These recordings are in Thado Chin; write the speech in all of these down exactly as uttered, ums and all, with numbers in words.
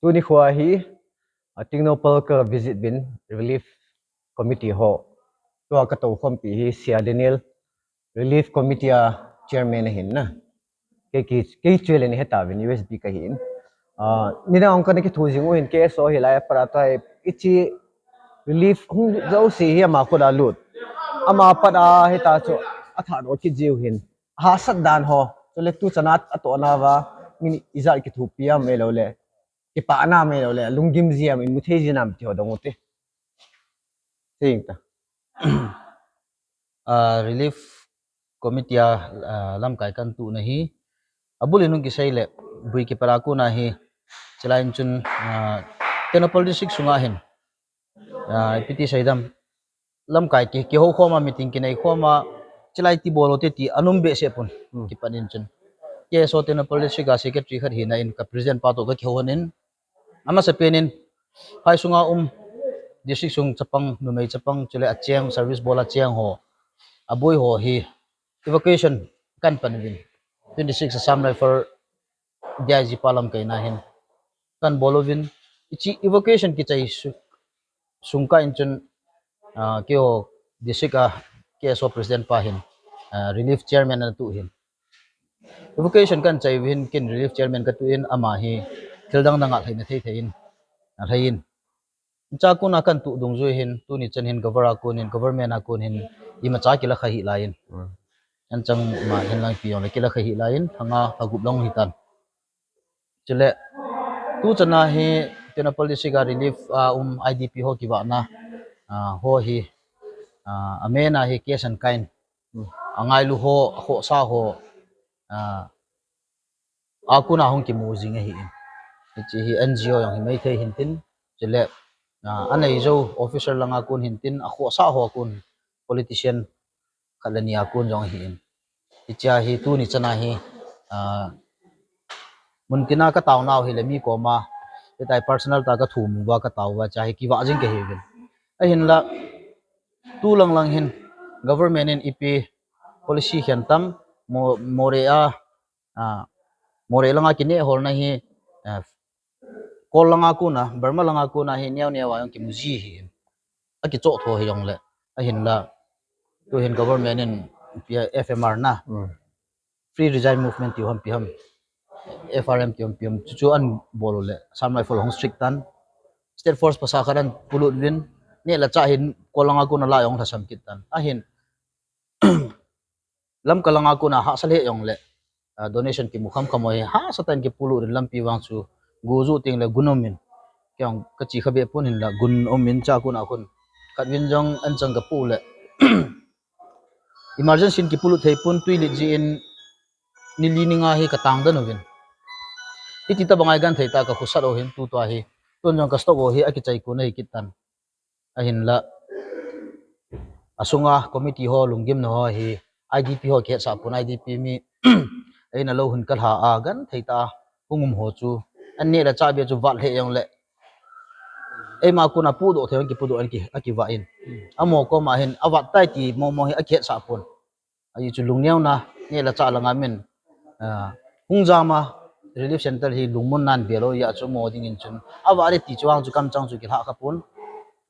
Tuni khoa hi, a, Tengnoupal ka visit uvin relief committee ho. Tua ka toukhompi hi Sia Daniel, relief committee a chairman ahin na. Kei ki, kei chu le ni heta uvin U S B ka hin. A, nidang ka na kithu jing u hin K S O hi lai para tai ichi relief hung jouse hi ama khuta lut. Ama pat a heta chu a tha do kit jiu hin. Hahsat dan ho. Chule tu chana a to na va min ijat kithupi a me lo le. Kipana me lo le. Lunggim ji am, imu thei ji nam ti ho dong u te. Ting ta. Ah, relief committee a, ah, lamkai kan tu na hi. Abul in hung kisei le, bui kipara ku na hi. Chilai in chun, ah, Tengnoupal district sunga hin. Ah, ipi ti sei dam. Lamkai ki, kiho khoma meeting kinei khoma. Chilai ti bol u te ti anum behseh pon. Hmm. Kipan in chun. K S O Tengnoupal district a secretary khat hina in ka president pa to ka kiho in. Amasapen in, phai sunga um, district sung chapang, numei chapang, chule acheng, service bol acheng ho, aboi ho hi, evacuation kan pan uvin. Twenty-six Assam Rifle D I G pa lamkaina hin. Kan bol uvin, ichi evacuation kichai su, sung ka in chun, ah, keiho district a K S O president pa hin, ah, relief chairman ana tu hin. Evacuation kan chai uvin kin relief chairman ka tu in ama hi thil dang dang a lhai na thei thei in. A lhai in. Cha kun a kan tu dungjui hin, tuni chan hin governor a kun hin, government a kun hin, imacha kila kha hi lai in. Hmm. An chang ma hin lang pi jong le kila kha hi lai in, thanga phagup long hi tan. Chule, tu chana hi, Tengnoupal district a relief a um I D P ho kivahna, ah, ho hi, ah, amen a hi case and kind. Hmm. Angailu ho, akhohsa ho, ah, a kun a hung kimu jing ahi in. Hichi hi N G O jong hi maithei hin tin, chule, ah, anei jo officer langa kun hin tin, akhohsa ho kun politician khat le ni a kun jong ahi in. Hichia hi tuni chana hi, ah, mun tina ka tao nau hi le mi koma, hitai personal ta ka thum uva ka tao uva, chia hi kivah jing ka hi uvin. Ahinla, tu lang lang hin, government in ipi policy khen tam, mo, Moreh a, ah, Moreh langa kine holna hi, ah, Kawl langa kuna, Burma langa kuna hi neo neo a jong kimu ji hi. Akichoh tho hi jong le. Ahinla, tu hin government in F M R na. Hmm. Free Regime Movement ti ham pi ham. F R M ti ham pi ham. Chu chu an bol le. Assam Rifle hung strict tan. State Force pasa khat an pulut uvin. Neh le chah hin Kawl langa kuna la jong lhasam kit tan. Ahin. Lamka langa kuna hahsa lheh jong le, ah, donation kimu kham kham u hi hahsa tan kipulut in lampi vang chu gu ju ting le gun um in. Kei jong ka chi kha be pon hin la gun um in cha kuna kun. Khat vin jong an chang ka pu le. Emergency in kipulut thei pon tui lit ji in ni li ni nga hi ka tang dan uvin. Hiti ta bangai gan thei ta ka khosat u hin tu tua hi. Tun jong ka stock u hi akichai kun ahi kit tan. Ahinla, asunga committee ho, lunggimna ho hi, I D P ho kihetsah pon, I D P mi, eina lo hun kalha a, gan thei ta, hung um ho chu, an neh le chah bia chu vat lheh jong le, eima kuna pudoh thei hon kipudoh an ki, akivah in. Amaho koma hin, avat tai ti momo hi akihetsah pon. Ahi chu lungneona, neh le chah langa min, ah, hung jama relief center hi lungmon nan ve lou, hia chu mo dingin chun. Avat e ti chu ang chu kamchang chu kilha kha pon.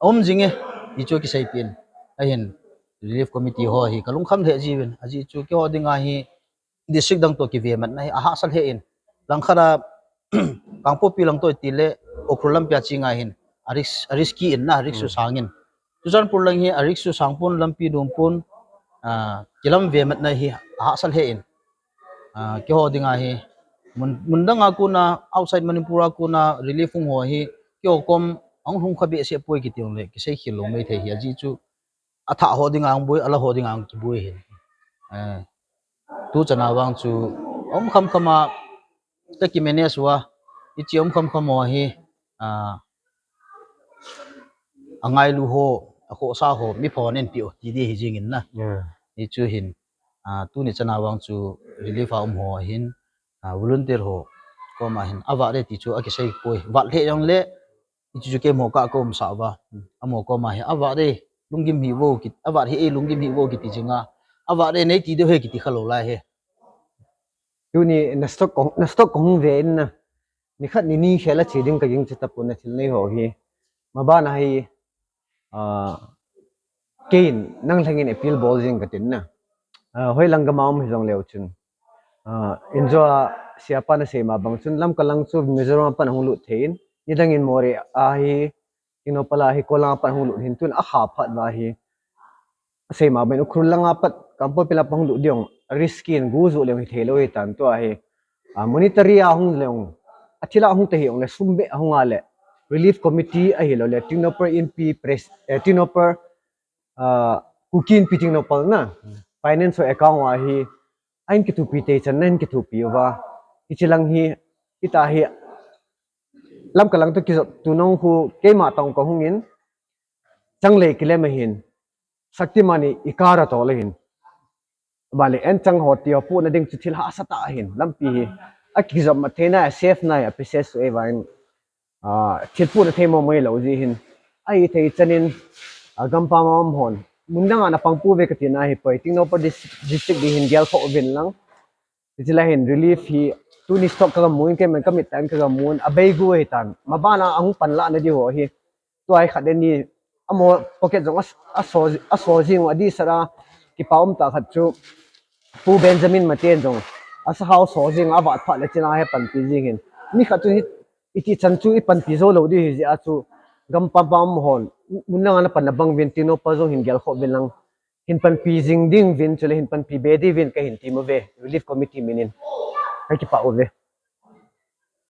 Aum jing e, ti chu kisei pin. Ahin relief committee ho hi kalungkham lheh jiuvin. Ajeh chu keiho dinga hi district dang to kive matna hi ahahsa lheh in. Langkhat a Kangpokpi lang to itile, Ukhrul lampi a chinga hin, a risk, a risky in na, a risk chu sang in. Churachandpur lang hi, a risk chu sang pon, lampi dum pon, ah, kilam ve matna hi, ahahsa lheh in. Ah, keiho dinga hi, mun, mun danga kuna, outside Manipur a kuna, relief hung ho hi, keiho kom, ahung lhung kha behseh poi kiti jong le, kisei khel lou maithei hi, ajeh chu, athah ho dinga hung boi, ala ho dinga hung kiboi hin. Eh, tu chana vang chu, um kham kham a, ka ki manage uva, hichi um kham kham ho hi, ah, angailu ho, akhohsa ho, mi phone in peh u, ti di hi jing in na. Hichu hin, ah, tuni chana vang chu relief a um ho hin, ah, volunteer ho, koma hin, avat e ti chu akisei poi, vat lheh jong le, hichu chu kei mo ka ka um sa uva, amaho koma hi, avat e, lunggim hi vo kit, avat hi e, lunggim hi vo kiti jinga, avat e, nei ti deu he kiti kha lou lai he. Tuni na stock kong, na stock kong ve in na. nikhat nini khel a che ding ka ging che tapon, na thil nei ho hi. Mabana hi, ah, kein nang lhangin appeal bol jing ka tin na. Ah, hoi lang gam a um hi jong leu chun. Ah, injo a siapa na sei ma bang chun Lamka lang chu Mizoram a pan hung lut thei in, nidang in Moreh a hi, Tengnoupal a hi, Kolang a pan hung lut hin tun a kha phat va hi. Asei ma bang in Ukhrul lang a pat, Kangpokpi lang a pan hung lut ding, risky in gu ju leu hi thei lou hi tan tua hi. Ah, monetary a hung leu, a thil a hung te hi ong le sum be a hung a le, Relief Committee a hi lou le, Tengnoupal Inpi pres-, eh, Tengnoupal, ah, Kuki Inpi Tengnoupal na, finance ho account a hi, a in kithupi te chan na in kithupi uva. Hichi lang hi, ita hi, Lamka lang to kijot tu nong khu keima tong ka hung in, chang le kilem a hin, Shaktiman i kara to le hin. Bale en chang ho ti ho pu na ding chu thil hahsa tah ahin, lampi hi. A kijop ma thei na, a safe na, a precise su e va in. Ah, thil pu na thei mo mo lou ji hin. A hi thei chanin, ah, gampam a um hon. Mun dang a na pang pu ve ka ti na hi poi. Tengnoupal dis-, district di hin gel kho vin lang. Ti la hin relief hi. Tuni stock ka ga mun, keiman ka mit tan ka ga mun. A bei gu hi tan. Mabana a hung pan la na di ho hi. Tua hi khat ni amo pocket jong a, a so, a so jing a di sara kipa um ta khat chu Pu Benjamin Maten jong a sahau so jing a vat phat le chila he panpi jing hin. Mi khat chu hi, iti chan chu i panpi jo lou di hi jeh a chu gampam pam hon mun lang a na pan na bang vin Tengnoupal jong hin gel kho vin lang hin panpi jing ding vin chule hin panpi be di vin ka hin ti mo ve relief committee minin. Ka kipa u ve.